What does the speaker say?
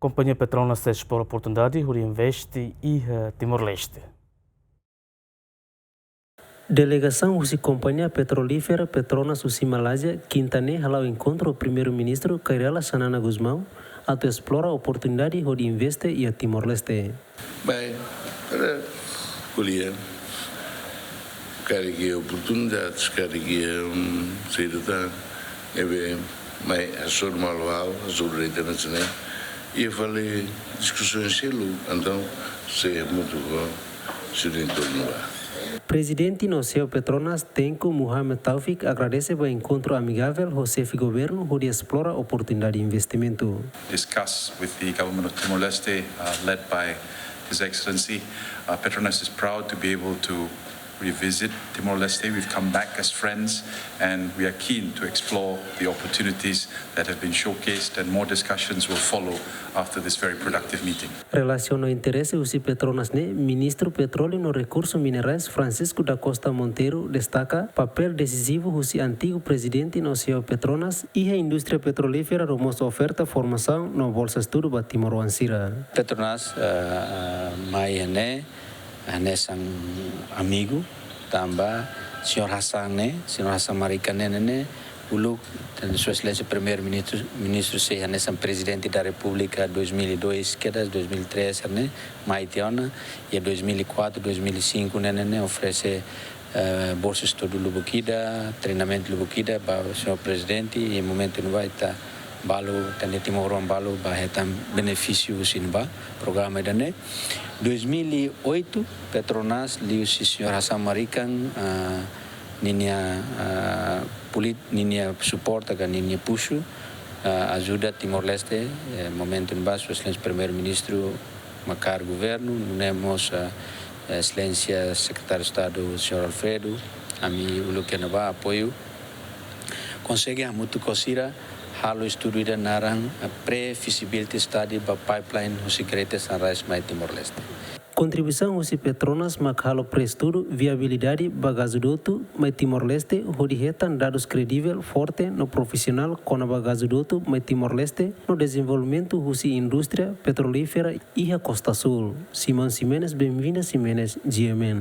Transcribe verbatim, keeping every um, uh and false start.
Kompañia Petronas esplora oportunidade hodi investe iha Timor-Leste. Delegasaun husi Kompañia Petrolífera Petronas husi Malázia, kinta ne'e hala'o enkontru ho Primeiru-Ministru Kay Rala Xanana Gusmão, atu esplora oportunidade hodi investe iha Timor-Leste. Bai, para ko'alia, karik iha oportunidades, karik iha, hum, sei data, ne'ebé, mai hasoru malu ha'u, hasoru de'it hanesan ne'e, iha fali diskusaun seluk, entaun, sei hamutuk ho, sei dentro no ba. Prezidente no CEO Petronas, Tengku Mohamed Taufik, agradese ba enkontru amigavel ho Xefe Governu hodi esplora oportunidade investimentu. Discuss with the government of Timor-Leste, uh, led by His Excellency. Uh, Petronas is proud to be able to revisit Timor-Leste. We've come back as friends, and we are keen to explore the opportunities that have been showcased, and more discussions will follow after this very productive meeting. Relasiona ho interese husi Petronas ne'e, Ministru Petróleu no Rekursu Minerais Francisco da Costa Monteiro destaka papél desizivu husi antigu Prezidente no CEO Petronas iha indústria petrolífera no mós oferta formasaun no bolsa estudu ba timoroan sira. Petronas, eh, eh, mai iha ne'e, hanesan amigu, tanba Señór Hassan ne'e, Señór Hassan Marikan ne'e, ne'e, ne'e, uluk, tanba Sua Exelénsia Primeiru-Ministru, Ministru sei hanesan Prezidente da Repúblika dois mil e dois kedas dois mil e três ne'e, mai tiha ona, iha dois mil e quatro, dois mil e cinco ne'e, ne'e, ne'e, oferese, eh, bolsa estudu lubuk ida, treinamentu lubuk ida, ba Señór Prezidente, i momentu ne'ebá ita balu, ita-nia timoroan balu, ba hetan benefísiu husi ne'ebá, programa ida-ne'e. Dois mil e oito, Petronas, liuhusi Señór Hassan Marikan, ah, ninia, ah, polit-, ninia suporta ka ninia puxu, ah, ajuda Timor-Leste, eh, momentu ne'ebá, Sua Exelénsia Primeiru-Ministru, maka'as governu, nune'e mós, ah, Exelénsia Sekretáriu Estadu, Señór Alfredo, ami uluk iha ne'ebá apoiu. Konsege hamutuk ho sira, halo estudu ida naran, eh, pre-feasibility study ba pipeline husi Greater Sunrise mai Timor-Leste. Kontribuisaun husi Petronas mak halo pre-estudu viabilidade ba gazodutu mai Timor-Leste hodi hetan dadus kredivel, forte no profisionál kona-ba gazodutu mai Timor-Leste no dezenvolvimentu husi indústria petrolífera iha Kosta Súl. Simão Ximenes, Benvinda Ximenes, G M N.